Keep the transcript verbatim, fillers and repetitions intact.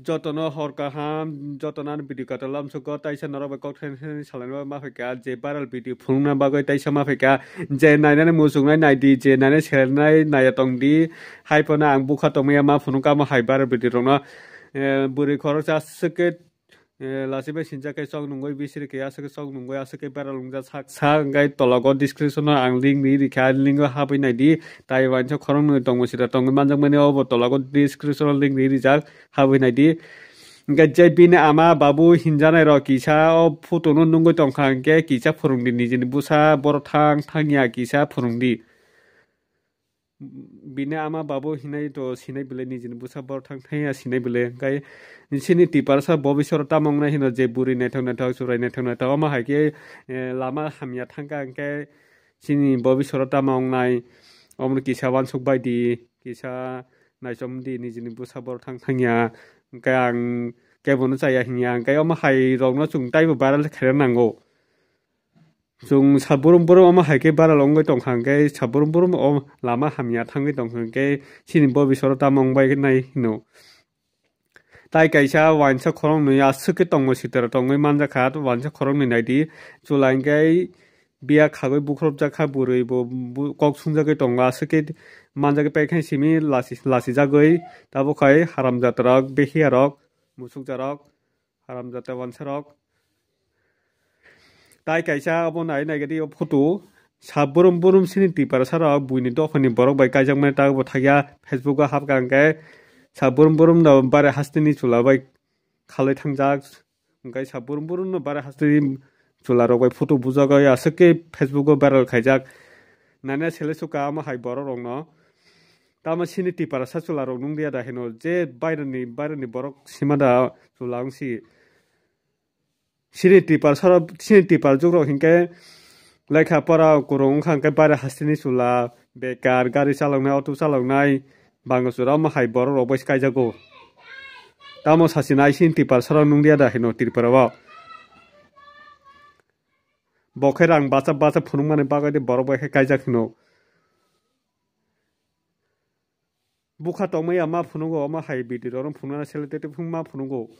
Jotono hor kaham, jotono ani video kotor lamsugo, taisa norok bai kok thani thani salainai ma phaikha, je viral video phunukna bagwi taisa ma phaikha, je nainani muchungnai naidi, je nainani selnai naiya tongdi, hai phano ang bukha tongmaya ma phunukha omo hai viral video rokno, eh, bwrwi khoroksa aswk khe, eh, lachi bai sinjak khe chok nungwi bisiri khe aswk khe chok nungwi aswk khe viral wngjak sak sak, hwnkhe tologo description o ang link ri rikha, link o habwi naidi, tai uansuk khoroknwi tongmung sida tongwi manjakmani obo tologo description o link ri rijak. Habwi naidi. Hwnkhe je bini ama babu hinjanai rok kisa o photo no nungwi tongkha, hwnkhe kisa phwrwngdi nijini bwsa borok thang thangya kisa phwrwngdi. Bini ama babu hinai to sinai bwle nijini bwsa borok thang thangya sinai bwle. Hwnkhe sini tiprasa bobisoro tamo wngnai hino je bwrwi naithok naithok churai naithok naithok omo hai khe, eh, lama hamya thangkha hwnkhe sini bobisoro tamo wngnai omo kisa uansuk baidi kisa naichomdi nijini bwsa borok thang thangya hwnkhe ang kebono chaya hinya hwnkhe omo hai rokno chwng taibo viral khaina nango. Chwng saburum burum omo hai khe viral wngwi tongkha hwnkhe saburum burum o lama hamya thangwi tongkha hwnkhe sini bobisoro tamo wngbai nai hino. Tai kaisa uansuk khoroknwi aswk khe tongmung sitra tongwi manjakha, uansuk khoroknwi naidi chwla hwnkhe biya khagwi bukhropjakha bwrwi bo bu-, kok sungjagwi tongo aswk khe manjagwi paikha simi lasi-, lasijagwi tabuk hai haramjatrok behiyarok musukjarok haramjata wansarok. Tai kaisa obo nai naigadi o photo. Sa burum burum sini tiprasa rok buini dophani borok bai kaijakmani ta bo thakya Facebook o hapkha hwnkhe sa burum burum no bare hasteni chwla bai khalwi thangjak. Hwnkhe sa burum burum no bare hasteni chwla rok bai photo bujagwi aswk khe Facebook o viral khaijak. Nana sele sukha omo hai borok rokno. Tamo sini tiprasa chwla rok nung dia da hino je bairani bairani borok sima da chwla wngsi. Sini tipar sara, sini tipar jugrok hinkhe lekha pora kwrwng wngkha, hinkhe bare hasteni chwla, bekar, gari chaloknai, auto chaloknai, bangla chwra omo hai borok rok bai se kaijago. Tamo sachi nai sini tipar sara nungya da hino Tripura o. Bo khe rang bacha bacha phunukmani bagwi de borok bai khe kaijak hino. Bukha tongmaya ma phunugo, omo hai bidi rok no phunukna sele tete phung ma phunugo.